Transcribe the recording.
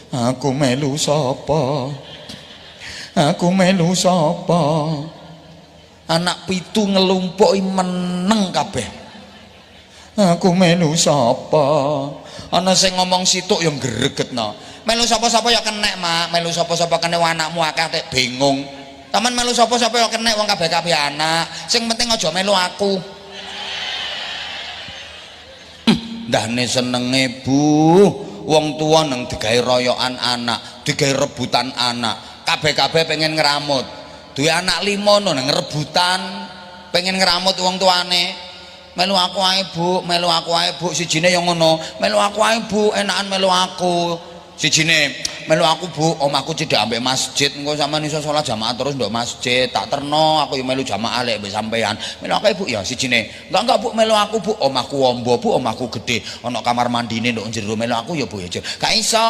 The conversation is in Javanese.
Aku melu sapa? Aku melu sapa? Anak pitu ngelumpuki meneng kabeh. Aku melu sapa? Ana sing ngomong situk ya gregetno. Melu sapa-sapa ya kenek, Mak. Melu sapa-sapa kene anakmu akeh tek bingung. Taman melu sapa-sapa ya kenek wong kabeh-kabeh anak. Sing penting aja melu aku. Ndahne senenge, Bu. Wong tua nang digawe royokan anak, digawe rebutan anak. Kabeh-kabeh pengen ngeramut. Duwe anak limo no nang rebutan, pengen ngeramut wong tuane. Melu aku ae, Bu, melu aku ae, Bu. Sijine yang ngono, melu aku ae, Bu, enakan melu aku. Sijine, melu aku, Bu, omahku cedhak ambek masjid, engko sampean iso salat jamaah terus ndok masjid. Tak terno aku yo melu jamaah lek mbek sampean. Melu aku ae, Bu, ya sijine. Enggak, Bu, melu aku, Bu, omahku ombo, Bu, omahku gede. Ana kamar mandine ndok jero, melu aku ya, Bu ya. Gak iso.